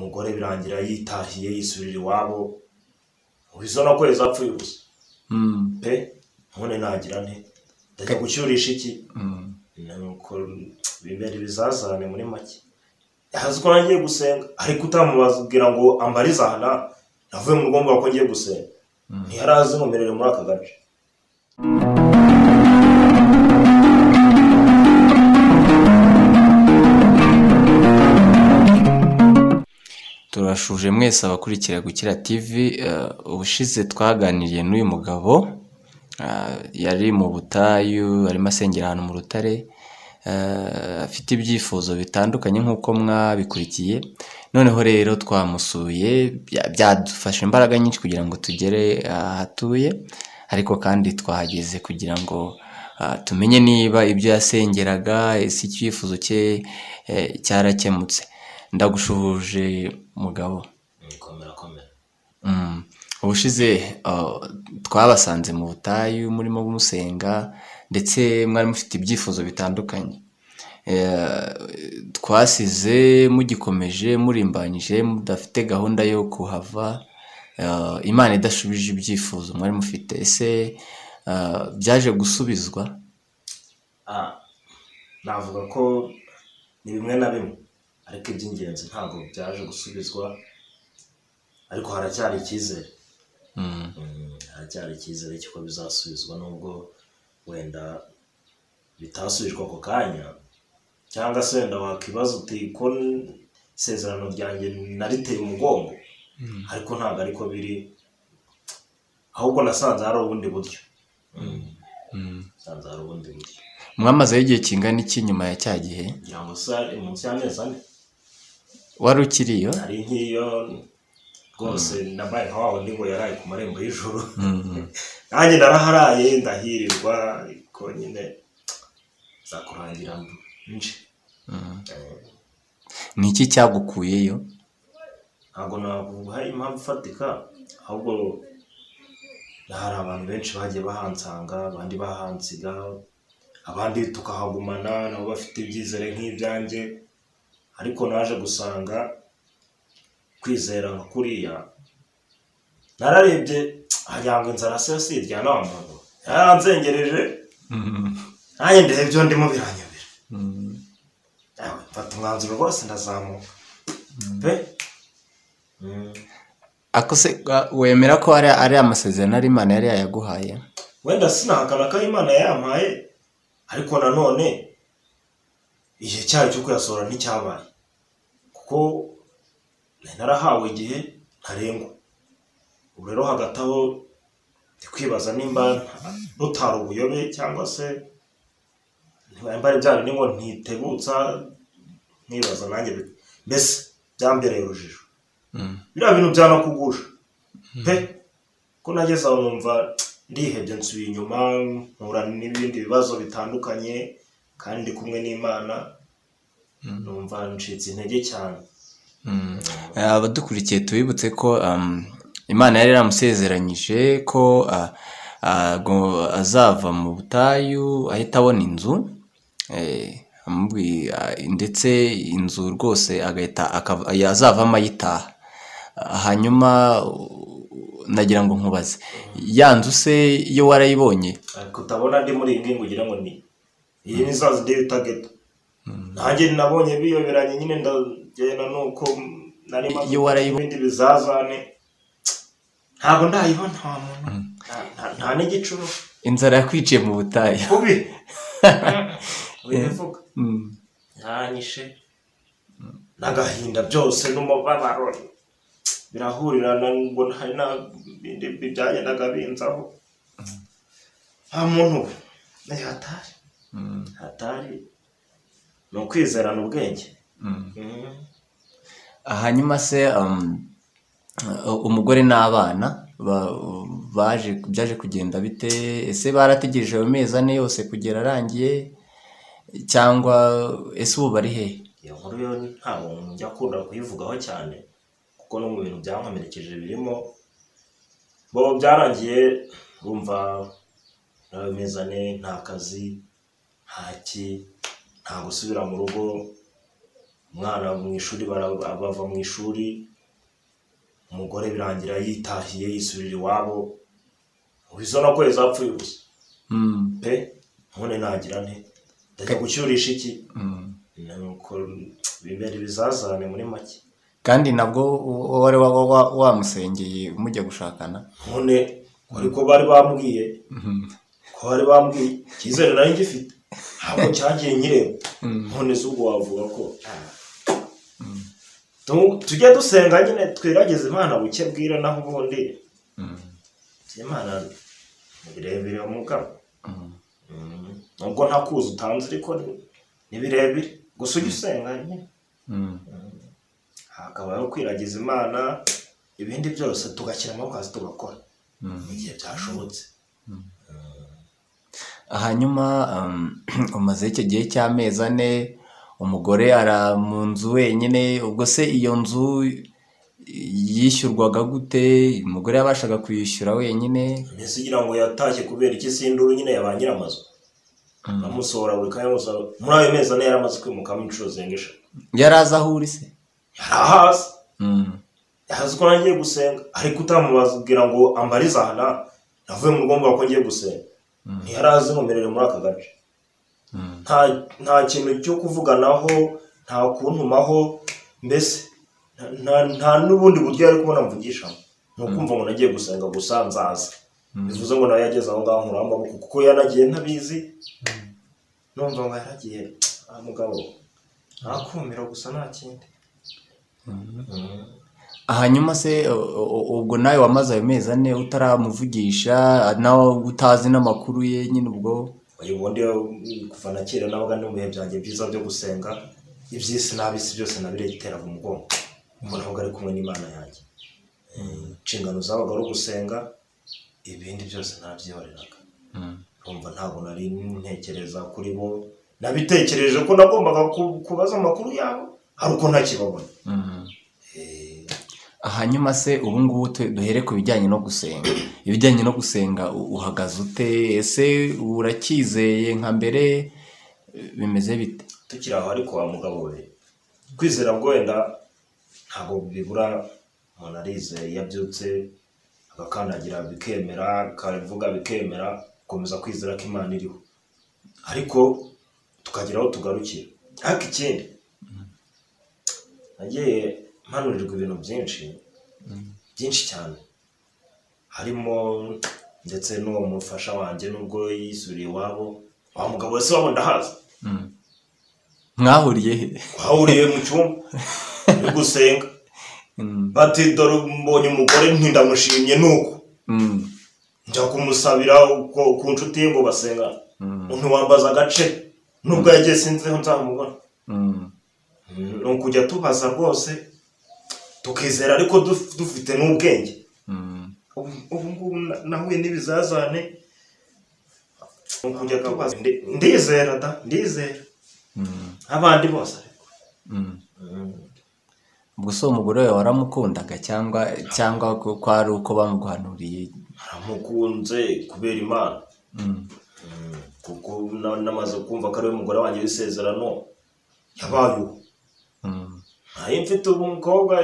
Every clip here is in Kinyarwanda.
Umugore birangira yitahiye yisubirira iwabo, ubizona ko zapfuye ubusa pe. None nagira nte? Ndajya gucyurisha iki? Nuko bibera ibizazane muri make. Yazi ko nagiye gusenga, ariko utamubabwira ngo ambarize aha navuye mu rugo mvuga ko ngiye gusenga, ntiyarazi ngo mberere muri aka gace. Turashuje mwese abakurikira Gukira TV. Ubushize twaganiriye n'uyu mugabo, yari mu butayu arimo asengera ahantu mu rutare, afite ibyifuzo bitandukanye nk'uko mwabikurikiye. Noneho rero twamusuye, byadufashe imbaraga nyinshi kugira ngo tugere ahatuye, ariko kandi twahageze kugira ngo tumenye niba ibyo yasengeraga, ese icyifuzo cye cyarakemutse. Ndagushuhuje mugabo. Komera komera. Ubushize twabasanze mu butayu murimo musenga, ndetse mwari mufite ibyifuzo bitandukanye. Twasize mugikomeje murimbanyije mudafite gahunda yo kuhava, Imana idashubije ibyifuzo mwari mufite. Ese byaje gusubizwa? Navuga ko ni bimwe na bimwe, ariko iby'ingenzi ntabwo byaje gusubizwa, ariko haracyari icyizere. Haracyari icyizere cy'uko bizasubizwa, nubwo wenda bitasubijwe ako kanya, cyangwa se wenda wakwibaza uti ko isezerano ryanjye nariteye umugongo, ariko ntabwo ariko biri, ahubwo nasanze hari ubundi buryo. Nasanze hari ubundi buryo. Mwamazeyo igihe kingana iki nyuma ya cya gihe? Ngira ngo se munsi y'amezi 4. Wari ukiriyo? Nari nkiyo rwose, nabaye nka wa wundi ngo yaraye ku marembo y'ijuru. Nanjye naraharaye ndahirirwa, ariko nyine nzakurangira nje. Ni iki cyagukuyeyo? Ntabwo naguha impamvu ifatika, ahubwo hari abantu benshi bagiye bahansanga, abandi bahansiga, abandi tukahagumana nabo bafite ibyizere nk'ibyanjye, ariko naje gusanga kwizera nka kuriya. Nararebye wagira ngo inzara se sirya na wa muntu yaranzengereje, nanjye ndeba ibyo ndimo biranyobera. Mfata umwanzuro rwose ndazamuka pe. Ako se wemera ko ari amasezerano ari Imana yari yayaguhaye? Wenda sinahakana ko Imana yayampaye, ariko nanone igihe cyayo cyo kuyasohora nticyabaye, kuko narahawe igihe ntarengwa. Ubu rero hagati aho ndi kwibaza nimba rutari ubuyobe, cyangwa se nimba ari bya bindi ngo ntitebutsa, nkibaza nanjye mbese byambereye urujijo. Biriya bintu byanakugusha pe, ko nageze aho numva ndihebye, nsubiye inyuma, mpura n'ibindi bibazo bitandukanye, kandi kumwe n'Imana numva ncitse intege cyane. Abadukurikiye tubibutse ko Imana yari yaramusezeranyije ko azava mu butayu ahita abona inzu, ndetse inzu rwose agahita azavamo ayitaha. Hanyuma nagira ngo nkubaze, ya nzu se iyo warayibonye? Ariko utabona ndi muri iyi ngingo ugira ngo ni iyi ni za zindi bita ghetto. Nanjye nabonye biyoberanye nyine, ndagenda nuko nari maze ibindi bizazane, ntabwo ndayibona wa muntu, nta n'igicuro. Inzara yakwiciye mu butayu kubi. Wivuga yanyishe n'agahinda byose n'umubabaro birahurirana, ngo hari n'ibindi byagendaga binzaho. Nta muntu we hatari hatari, ni ukwizerana ubwenge. Hanyuma se umugore n'abana baje byaje kugenda bite? Ese barategereje ayo mezi 4 yose kugera arangiye, cyangwa ese ubu bari hehe? Iyo nkuru yo ntabwo njya akunda kuyivugaho cyane, kuko no mu bintu byankomerekeje birimo. Bo byarangiye bumva ayo mezi 4 nta kazi, nta ki, nta gusubira mu rugo. Umwana mu ishuri bava mu ishuri, umugore birangira yitahiye yisubirira iwabo. Izo nako zapfuye ubusa pe. None nagira nte? Ndajya gucyurisha iki? Nuko bibera ibizazane muri make. Kandi nabwo wari wamusengeye mujya gushakana? None ariko bari bambwiye ko bari bambwiye icyizere nari ngifite ntabwo cyagiye nkireba. None se ubwo wavuga ko tujye dusenga nyine twiragize Imana buke bwira, naho ubundi Imana ni birebire mugabo. Nubwo ntakuzi utanze ariko ni birebire, gusa ujye usenga nyine. Hakabaho kwiragiza Imana, ibindi byose tugashyira amaboko hasi tugakora mu gihe byashobotse. Hanyuma umaze icyo gihe cy'amezi 4, umugore ara mu nzu wenyine. Ubwo se iyo nzu yishyurwaga gute? Umugore yabashaga kuyishyura wenyine? Mbese ugira ngo yatashye kubera iki? Sinduru nyine ya ba nyiramazu bamusohora buri kanya bamusohora. Muri ayo mezi 4 yaramaze kwimukamo inshuro zirenga 5. Yari azi aho uri se? Yari ahazi, yazi ko nagiye gusenga, ariko utamubabwira ngo ambarize aha navuye mu rugo mvuga ko ngiye gusenga. Ntiyari azi nkomerere muri aka gace. Nta kintu cyo kuvuganaho, nta kuntumaho, mbese nta n'ubundi buryo yari kubona mvugishamo. Ni ukumva ngo nagiye gusenga gusa nzaza. Bivuze ngo nawe yageze aho ngaho nkuraho amaboko, kuko yanagiye ntabizi. Numva ngo yaragiye, mugabo ntakumira gusa nta kindi. Hanyuma se ubwo nawe wamaze ayo mezi 4 utaramuvugisha, nawe utazi n'amakuru ye nyine? Ubwo ubundi kuva na kera nabaga no mu bihe byanjye byiza byo gusenga, iby'isi n'ab'isi byose nabireteraga umugongo. Umuntu avuga ari kumwe n'Imana yanjye. Inshingano zabaga ari ugusenga, ibindi byose nabyihoreraga. Urumva ntabwo nari ntekereza kuri bo, nabitekereje ko nagombaga kubaza amakuru yabo ariko ntakibabona. Hanyuma se ubu ngubu duhere ku bijyanye no gusenga. Ibijyanye no gusenga uhagaze ute? Ese uracyizeye nka mbere? Bimeze bite? Tukiri aho ariko wa mugabo we, kwizera bwo wenda ntabwo bibura. Umuntu arizeye iyo abyutse agakandagira bikemera, akavuga bikemera, gukomeza kwizera ko Imana iriho, ariko tukagira aho tugarukira. Ariko ikindi nagiye mpanurirwa ibintu byinshi byinshi cyane, harimo ndetse n'uwo mufasha wanjye nubwo yisuriye iwabo. Wa mugabo wese wabo ndahazi. Mwahuriye he? Twahuriye mu cyumba uri gusenga. Bati dore mbonye umugore ntindamushimye nuko njya kumusabira ku nshuti ye ngo basengane. Umuntu wambaza agace nubwo yagiye sinziho nzamubona. Ni ukujya tubaza rwose tukizera, ariko dufite n'ubwenge. Ubu ngubu nahuye n'ibizazane, ni ukujya tubaza. Ndizera da, ndizera abandi bose ariko. Ubwo se umugore wawe waramukundaga cyangwa ko ari uko bamuguhanuriye? Naramukunze kubera Imana, kuko namaze kumva ko ari we mugore wanjye w'isezerano yabaye uwo. Nari mfite umukobwa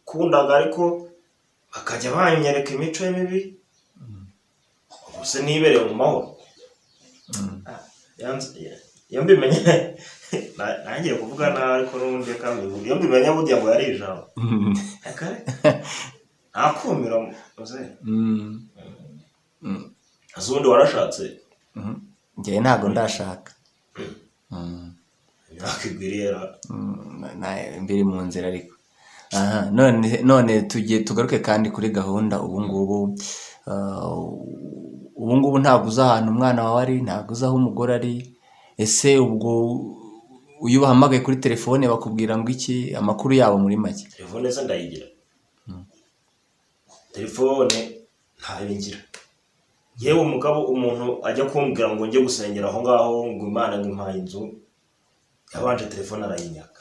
kundaga, ariko bakajya banyereka imico ye mibi, gusa nibereye mu mahoro. Iyo mbimenye nangiye kuvuga nabi, ariko n'ubundi reka mbivuge. Iyo mbimenye burya ngo yari ijambo ntakumira muze. Ese ubundi warashatse? Njyewe ntabwo ndashaka. Imyaka igwiriye mbiri mu nzira ariko. Aha, none tugiye tugaruke kandi kuri gahunda ubu ngubu. Ubu ngubu ntabwo uzi ahantu umwana wawe ari, ntabwo uzi aho umugore ari. Ese ubwo iyo ubahamagaye kuri telefone bakubwira ngo iki? Amakuru yabo muri make? Telefone se ndayigira. Telefone ntayo ngira. Yewe umugabo, umuntu ajya kumbwira ngo njye gusengera aho ngaho ngo Imana ngo impaye inzu, yabanje telefone arayinyaka.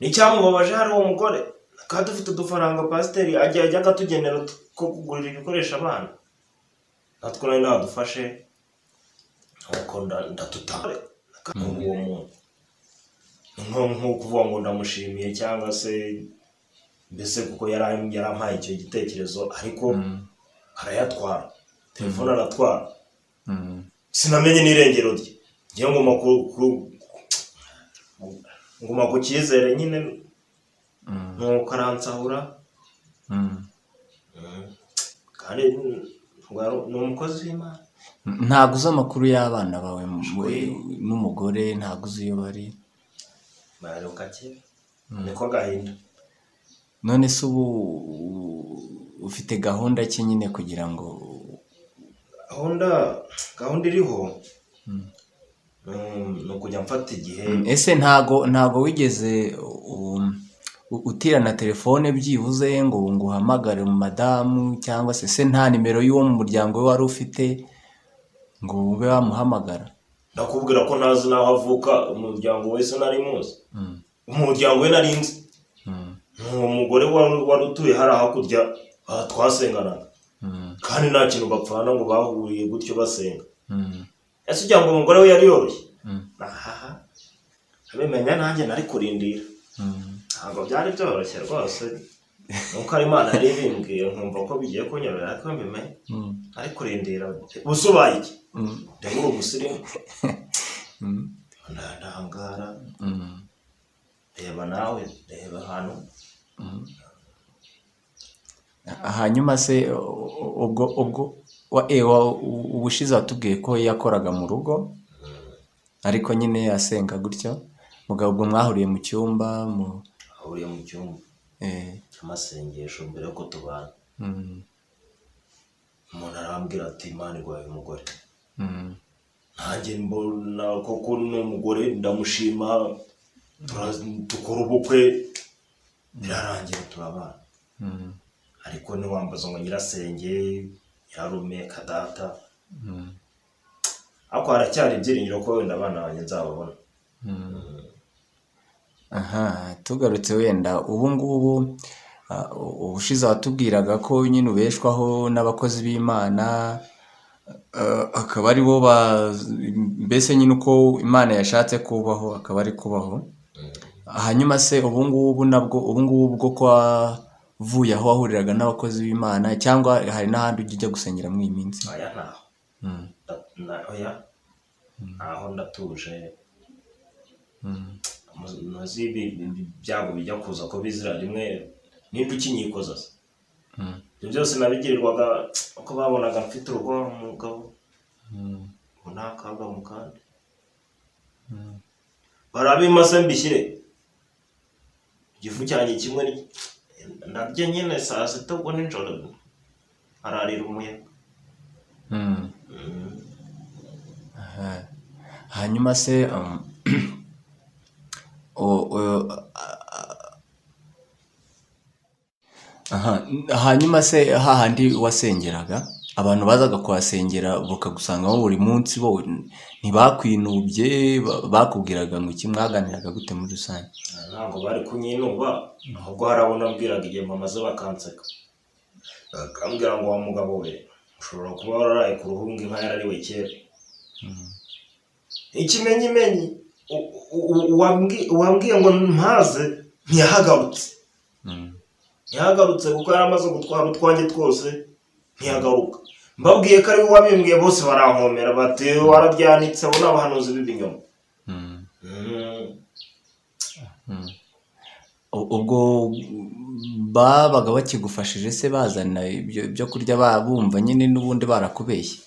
Nicyamubabaje hari uwo mugore kandi dufite udufaranga pasiteri ajya akatugenera two kugurira ibikoresho abana, natwo nari nadufashe nuko ndatuta uwo muntu. Nko kuvuga ngo ndamushimiye cyangwa se mbese kuko yarampaye icyo gitekerezo, ariko arayatwara, telefone aratwara, sinamenye n'irengero rye. Ngiye nguma ku cyizere nyine, nuko aransahura. Kandi ni umukozi w'Imana. Ntabwo uzi amakuru y'abana bawe n'umugore, ntabwo uzi iyo bari. Baheruka kera, niko gahinda. None se ubu ufite gahunda ki nyine kugira ngo gahunda iriho ni ukujya mfata igihe. Ese ntago wigeze utirana telefone byibuze ngo nguhamagare mu madamu, cyangwa se nta nimero y'uwo mu muryango we wari ufite ngo ube wamuhamagara? Ndakubwira ko ntazi n'aho avuka, umuryango wese nari muzi, umuryango we nari nzi. Umugore wari utuye hari hakurya twasenganaga, kandi nta kintu bapfana ngo bahuriye gutyo basenga. Ese ugira ngo umugore we yari yoroshye? Ahaha, abimenya nanjye nari kurindira, ntabwo byari byoroshye rwose. Nuko ari Imana yari ibimbwiye nkumva ko bigiye kunyorohera, ariko mbimenye ari kurindira. Ubusubaye iki? Ndabura umusirimu, ndangara, reba nawe, reba ahantu. Hanyuma se ubwo ubushize watubwiye ko yakoraga mu rugo, ariko nyine asenga gutyo. Mugabo ubwo mwahuriye mu cyumba? Ahuriye mu cyumba cy'amasengesho mbere yuko tubana. Umuntu arambwira ati Imana irwaye umugore. Nanjye mbona koko ni umugore, ndamushima, dukora ubukwe, birarangira turabana. Ariko ntiwambaza ngo nyirasenge, nyirarume, kadata. Ariko haracyari ibyiringiro ko wenda abana banjye nzababona. Aha, tugarutse wenda ubu ngubu, ubushize watubwiraga ko nyine ubeshwaho n'abakozi b'Imana, akaba ari bo mbese nyine uko Imana yashatse kubaho akaba ari kubaho. Hanyuma se ubu ngubu nabwo, ubu ngubu bwo ko wavuye aho wahuriraga n'abakozi b'Imana, cyangwa hari n'ahandi ujya gusengera muri iyi minsi? Oya, ntaho. Oya, ntaho, ndatuje. Ntuzi ibyago bijya kuza ko bizira rimwe, nimba ukinyikoza se. Ibyo byose nabigirirwaga uko babonaga mfite urugo, umugabo ubu nta kaga mu kandi. Barabimase mbishyire igifu cyanjye kimwe nabyo nyine saa sita ubwo nijoro ararira umuyaga. Hanyuma se hanyuma se hahandi wasengeraga, abantu bazaga kuhasengera bakagusangamo buri munsi, bo ntibakwinubye? Bakubwiraga ngo iki? Mwaganiraga gute muri rusange? Ntabwo bari kunyinuba, ahubwo hari abo nabwiraga igihe mpamaze bakanseka, bakambwira ngo wa mugabo we ushobora kuba wararaye ku ruhunga inka yarariwe kera. Ikimenyimenyi uwambwiye ngo mpaze ntiyahagarutse, ntiyagarutse kuko yari amaze gutwara utwanjye twose, ntiyagaruka. Mbabwiye ko ari we wabimbwiye bose barankomera bati warabyanitse, abo ni abahanuzi b'ibinyoma. Ubwo babaga bakigufashije se bazana ibyo kurya, bumva nyine n'ubundi barakubeshye?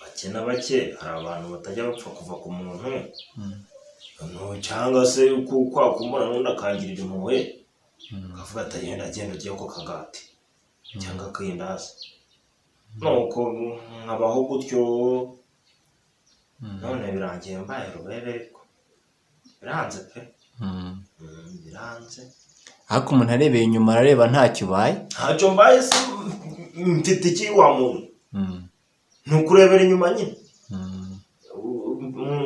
Bake na bake, hari abantu batajya bapfa kuva ku muntu, cyangwa se kwa kumbona n'undi akangirira impuhwe, akavuga ati agenda agenda ugiye ko kagati cyangwa akindazi, nuko nkabaho gutyo. None birangiye mbaye rubebe, biranze pe, biranze. Ariko umuntu arebeye inyuma arareba ntacyo ubaye. Ntacyo mbaye se, mfite iki wa muntu? Ni ukurebera inyuma nyine.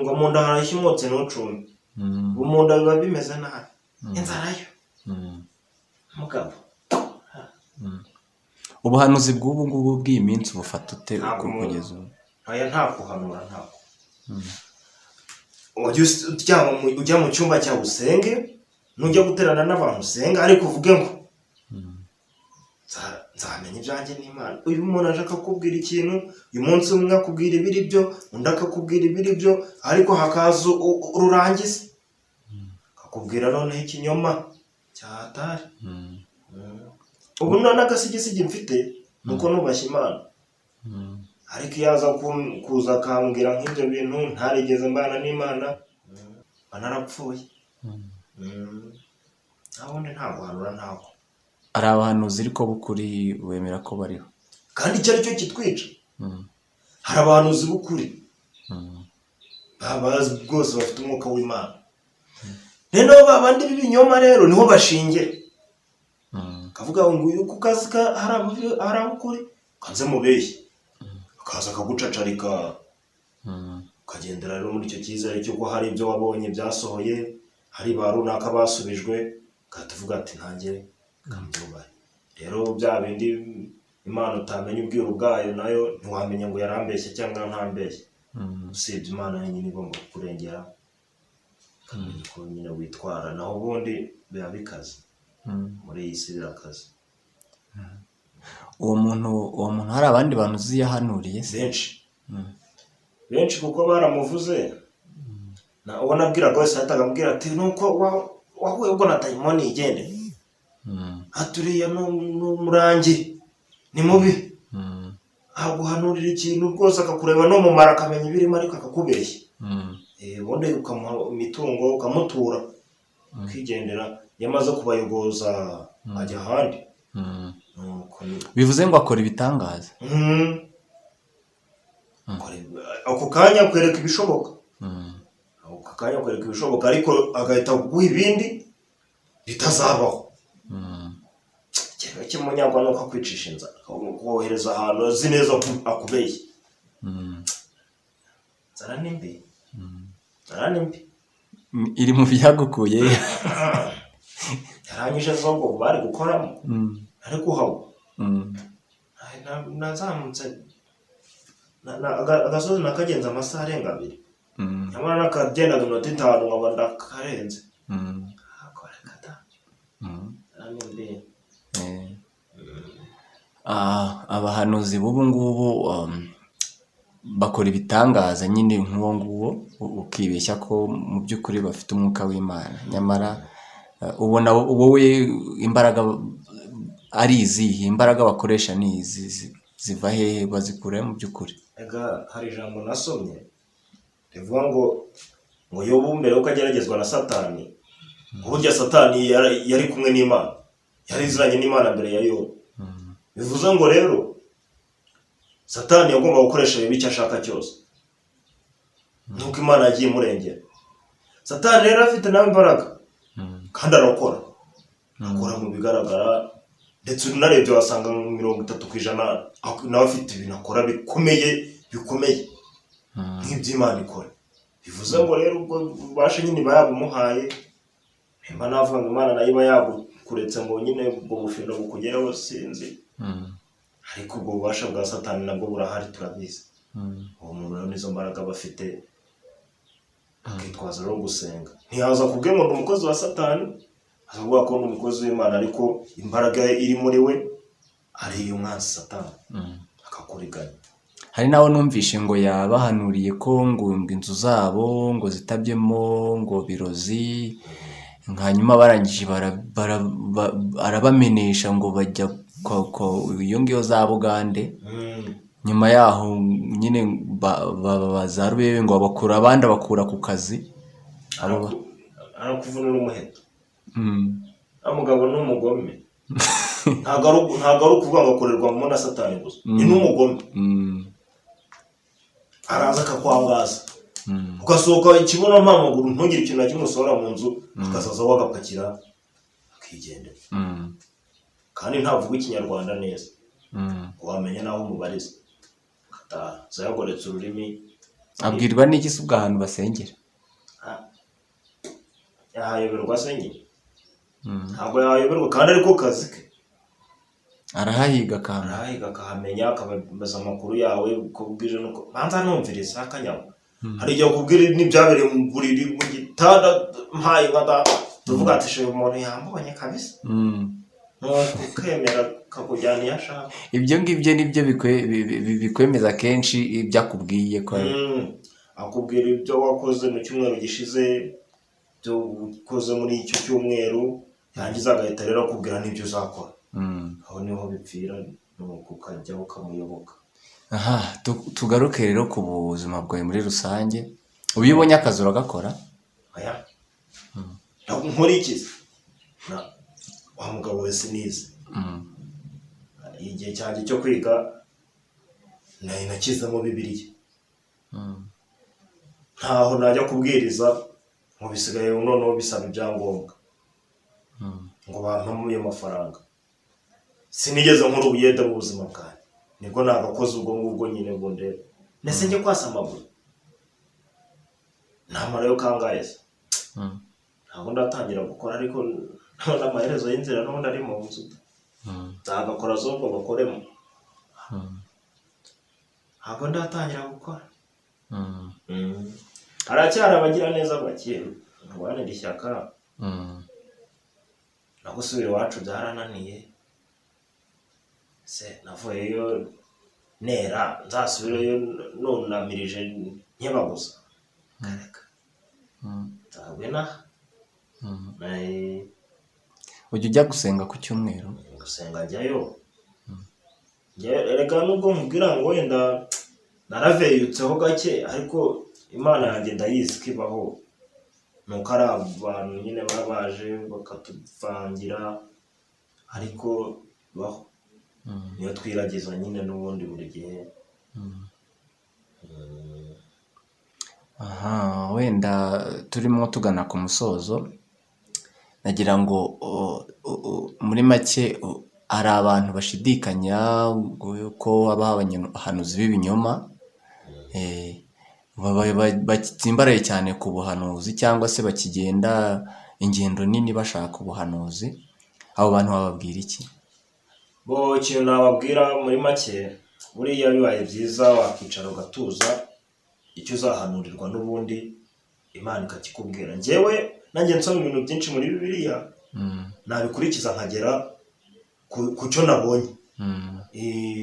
Ngo mu nda harashya umwotsi ntucumbe, ubu mu nda biba bimeze nabi, inzara yo mugabo. Ubuhanuzi bw'ubu ngubu bw'iyi minsi ubufata ute kugeza ubu? Oya, nta kuhanura, ntabwo. Ujya mu cyumba cyawe usenge, nujya guterana n'abantu usenga, ariko uvuge ngo nzamenya ibyanjye n'Imana. Uyu muntu aje akakubwira ikintu, uyu munsi umwe akubwira ibiri byo, undi akakubwira ibiri byo, ariko hakaza ururangiza akakubwira noneho ikinyoma cya hatari. Ubu none agasigisigi mfite nuko nubashye Imana, ariko iyo aza kuza akambwira nk'ibyo bintu ntarigeze mbana n'Imana, mba narapfuye. Nta nta guhanura ntabwo. Hari abahanuzi ariko b'ukuri wemera ko bariho, kandi icyo ari cyo kitwica. Hari abahanuzi b'ukuri rwose bafite umwuka w'Imana. Noneho babandi b'ibinyoma rero niho bashingira, akavuga ngo uyu ku kazi hari ab'ukuri kanze mubeshye, akaza akagucacarika, ukagendera rero muri icyo cyizere cy'uko hari ibyo wabonye byasohoye, hari ba runaka basubijwe, ugahita uvuga ati ntange kambyubahe. Rero bya bindi Imana utamenya ubwiru bwayo nayo ntiwamenya ngo yarambeshye cyangwa ntambeshye. Usibye Imana nyine igomba kukurengera, ukamenya uko nyine witwara, naho ubundi biba bikaze. Muri iyi si birakaze. Uwo muntu hari abandi bantu uzi yahanuriye? Benshi benshi, kuko baramuvuze. Uwo nabwiraga wese yahitaga ambwira ati nuko wahuye ubwo na dayimoni igende, aturiye n'umurangi ni mubi, aguhanurira ikintu rwose akakureba no mu mara akamenya ibirimo, ariko akakubeshya. Ubundi ukamuha imitungo ukamutura ukigendera, yamaze kubayogoza ajya ahandi. Bivuze ngo akora ibitangaza. Ako kanya akwereka ibishoboka, ako kanya akwereka ibishoboka, ariko agahita kuguha ibindi bitazabaho. Ikintu cy'umunyagwa nuko akwicisha inzara, akakohereza ahantu azi neza akubeshye. Inzara ni mbi, inzara ni mbi, iri mu byagukuye. Yarangije zo bari gukoramo, ariko uhawe nazamutse agasozi nakagenze amasaha arenga 2, nyamara nakagendaga iminota 5 nkaba ndakarenze. Abahanuzi b'ubu ngubu bakora ibitangaza nyine nk'uwo nguwo, ukibeshya ko mu by'ukuri bafite umwuka w'Imana, nyamara ubona wowe imbaraga ari izihe? Imbaraga bakoresha ni izi, ziva hehe, bazikura mu by'ukuri? Ega hari ijambo nasomye rivuga ngo Yobu mbere yuko ageragezwa na Satani, burya Satani yari kumwe n'Imana, yari iziranye n'Imana mbere ya Yobu. Bivuze ngo rero Satani yagomba gukoresha bibi icyo ashaka cyose, nuko Imana yagiye imurengera. Satani rero afite nawe imbaraga, kandi arakora mu bigaragara, ndetse unarebye wasanga 30% nawe afite ibintu akora bikomeye bikomeye nk'iby'Imana ikora. Bivuze ngo rero ubwo bubasha nyine iba yabumuhaye, nimba navuga ngo Imana nayo iba yabukuretse ngo nyine ubwo bufindo bukugereho sinzi, ariko ubwo bubasha bwa Satani nabwo burahari turabizi. Uwo muntu rero nizo mbaraga bafite, akitwaza rero gusenga. Ntiyaza kubwe ngo ni umukozi wa Satani, azavuga ko ni umukozi w'Imana, ariko imbaraga iri muri we ari iy'umwanzi Satani, akakuriganya. Hari nawe numvishe ngo yabahanuriye ko ngo inzu zabo ngo zitabyemo ngo birozi, hanyuma barangije arabamenesha ngo bajya iyo ngiyo za Bugande. Nyuma yaho nyine baza Rubebe ngo abakura abandi abakura ku kazi, arakuvunura umuheto. Mugabo ni umugome, ntabwo ari ukuvuga ngo akorerwamo na Satani gusa, ni n'umugome. Araza akakwangaza, ugasohoka ikibuno mpamaguru, ntugire ikintu na kimwe usohora mu nzu, akazaza wagapakira akigendera. Kandi ntavuga ikinyarwanda neza, wamenya naho umubariza, agataha yagoretse ururimi. Abwirwa n'iki se ubwo ahantu basengera? Yahayoberwa se nyine, ntabwo yahayoberwa, kandi ariko kazi ke. Arahahiga akahamenya, akabaza amakuru yawe uko bwije nuko banza numviriza akanyago. Hari igihe akubwira n'ibyabereye mu buriri mu gitanda mpaye nka data, tuvuga ati shema umuntu yambonye kabisa. Nuko ukemera kakujyana iyo ashaka. Ibyo ngibyo nibyo bikwemeza kenshi ibyo akubwiye ko akubwira ibyo wakoze mu cyumweru gishize, ibyo ukoze muri icyo cyumweru, yarangiza agahita rero akubwira n'ibyo uzakora. Aho niho bipfira, nuko ukajya ukamuyoboka. Aha, tugaruke rero ku buzima bwawe muri rusange. Ubu ubonye akazi uragakora? Aya. Nkora iki? Wa mugabo wese nize. Igihe cyanjye cyo kwiga nari nakizemo Bibiliya. Ntaho najya kubwiriza ngo bisigaye noneho bisaba ibyangombwa ngo bampame ayo mafaranga. Sinigeze nkora ubuyede mu buzima bwanjye, nibwo nagakoze ubwo ngubwo nyine ngo ndebe ndetse njye kwasa amaguru ntamarayo kangahe se. Ntabwo ndatangira gukora, ariko n'amaherezo y'inzira n'ubundi ari mu nzu nzagakora zombo bakoremo. Ntabwo ndatangira gukora. Haracyari abagira neza bake ntiwanire ishyaka. No gusubira iwacu byarananiye, se navuyeyo nera nzasubireyo nunamirije nkebaguza kareka nzagwe naha. Ujya ujya gusenga ku cyumweru? Gusenga njyayo. Erega nubwo nkubwira ngo wenda naraveyutseho gake, ariko Imana yanjye ndayizi ko ibaho. Nuko ari abantu nyine baba baje bakatuvangira, ariko baho niyo twiragiza nyine n'ubundi buri gihe. Aha, wenda turimo tugana ku musozo, nagira ngo muri make hari abantu bashidikanya ko habaho abahanuzi b'ibinyoma, batsimbaraye cyane ku buhanuzi cyangwa se bakigenda ingendo nini bashaka ubuhanuzi. Abo bantu bababwira iki? Bo ikintu nababwira muri make, buriya bibaye byiza wakicara ugatuza, icyo uzahanurirwa n'ubundi Imana ikakikubwira. Njyewe nanjye nsoma ibintu byinshi muri Bibiliya, nabikurikiza nkagera ku cyo nabonye.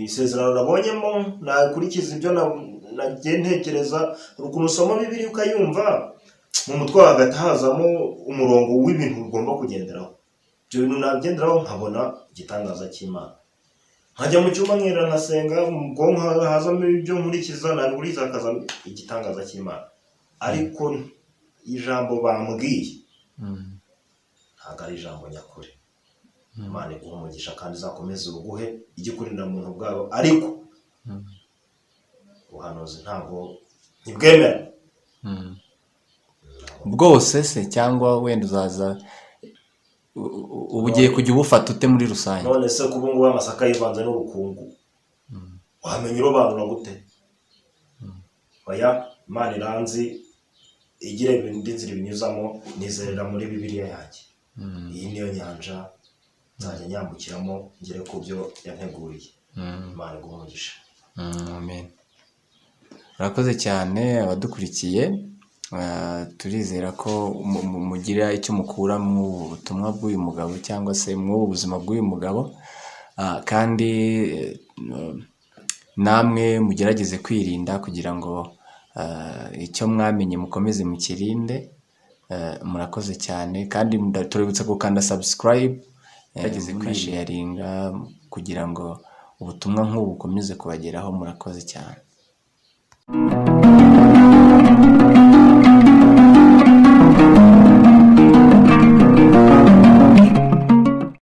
Isezerano nabonyemo nakurikiza ibyo nagiye ntekereza. Ukuntu usoma Bibiliya ukayumva mu mutwe hagati hazamo umurongo w'ibintu ugomba kugenderaho. Ibyo bintu nabigenderaho nkabona igitangaza cy'Imana. Nkajya mu cyumba nkera nkasenga, mu bwonko hazamo ibyo nkurikiza, nabikurikiza hakazamo igitangaza cy'Imana. Ariko ijambo bambwiye ntabwo ari ijambo nyakuri. Imana iguha umugisha kandi izakomeze ubuguhe igikurinda muntu bwabo, ariko ubuhanuzi ntabwo ntibwemera bwose se, cyangwa wenda uzaza ubu ugiye kujya ubufata ute muri rusange? None se kuba ngubu amasaka yivanze n'ubukungu wamenya urobanura gute? Oya, Imana iranzi igira indi nzira ibinyuzamo, nizerera muri Bibiliya yanjye. Iyi niyo nyanja nzajya nyambukiramo ngere ku byo yanteguriye. Imana iguhe umugisha. Amen. Murakoze cyane abadukurikiye. Turizera ko mugira icyo mukura mu butumwa bw'uyu mugabo cyangwa se mu buzima bw'uyu mugabo, kandi namwe mugerageze kwirinda kugira ngo icyo mwamenye mukomeze mukirinde. Murakoze cyane, kandi turabibutsa gukanda subscribe, gerageze kwisharinga kugira ngo ubutumwa nk'ubu bukomeze kubageraho. Murakoze cyane.